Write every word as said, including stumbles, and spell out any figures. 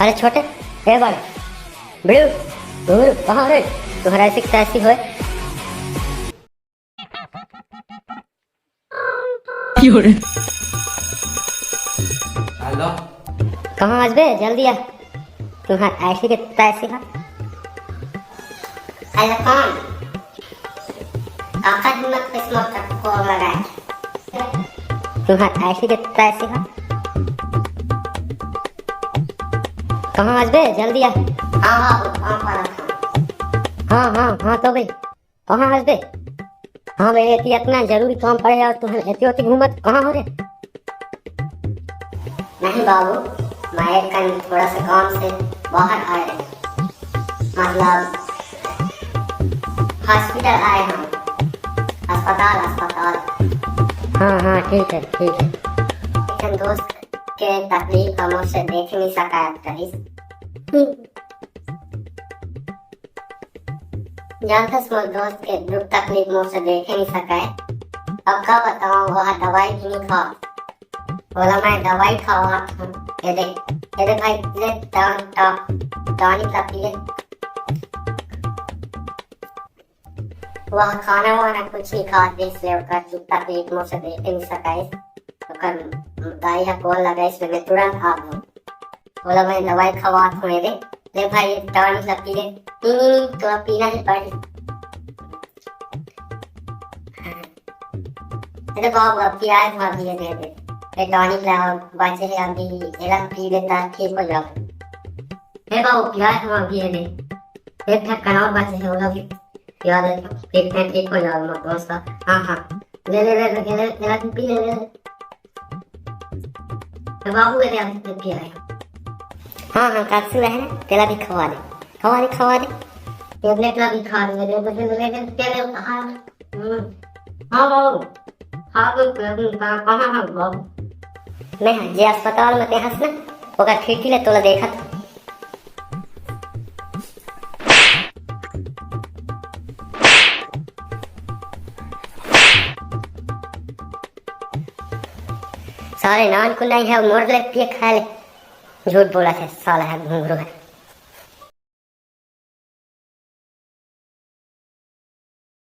अरे छोटे, ए बड़े, बिड़ू, घुंगरू, कहाँ रे? तुम्हारा ऐसी की तैसी होय। हेलो। कहाँ हस बे? जल्दी आ। तुम्हार ऐसी के तैसी हा। हेलो, कौन? काकर हिम्मत होइस मोर करा फोन लगाए? तुम्हार ऐसी के तैसी हा। कहाँ हस बे? जल्दी आ। हाँ, हाँ, हाँ, हाँ, हाँ। हाँ, हाँ, हाँ, तो भाई। कहाँ हस बे? हाँ बे, एती अतना जरूरी काम पड़े हे अउ तुहन एती ओती घूमत कहाँ हो रे? नहीं बाबू, मैं एक कन थोड़ा से काम से बाहर आए हँव। मतलब, हॉस्पिटल आए हँव। अस्पताल, अस्पताल। हाँ, हाँ, ठीक हे, ठीक हे। एक ठन दोस्त के तकलीफ ह मोर से देखे नइ सकय कहिस। जानथस, मोर दोस्त के दुख तकलीफ मोर से देखे नइ सकय। अब का बतावँव, वो दवाई भी नइ खावत। ओला मैं दवाई खवात हँव। ये दे, ये दे भाई, ले, टॉन-, टॉन-, टॉनिक ला पी ले। वो खाना वाना कुछ नइ खावत, इसलिए ओकर दुख तकलीफ मोर से देखे नइ सकय। ओकर दाई ह फोन लगाइस, मैं तुरंत आ गँव। ओला मैं दवाई खवात हँव रे। ले भाई, टॉनिक ला पी ले। नहीं, नहीं, नहीं, तोला पीना ही पड़ी। अरे बाबू, अब पियाए हँव, अभी ये दे दे। ये टॉनिक ला, बाचे हे अभी, एला पी ले त ठीक हो जाबे। हे बाबू, पियाए हँव अभी ये दे। एक ठक कनौर बाचे हे, ओला भी पिया दे। एक ठक ठीक हो जाबे, मोर दोस्त। हाँ, हाँ। ले, ले, ले, ले, ले, ले, ले, पी ले, ले, ले। तो बाबू के ध्यान से पिया है। हाँ, हाँ, कैप्सूल है ना, तेला भी खवा दे, खवा दे, खवा दे। टेबलेट ला भी खा दे, दे, दे, दे, दे, दे, दे, हाँ। हम्म। हाँ बाबू, हाँ, तो कहाँ, कहाँ है बाबू? मैं जे अस्पताल में ते हस ना, ओकर खिड़की ले तोला देखत। साले नानकुन नइ हे, मोर ले पिए खाए ले। झूठ बोलथे साला ह, घुंगरू ह।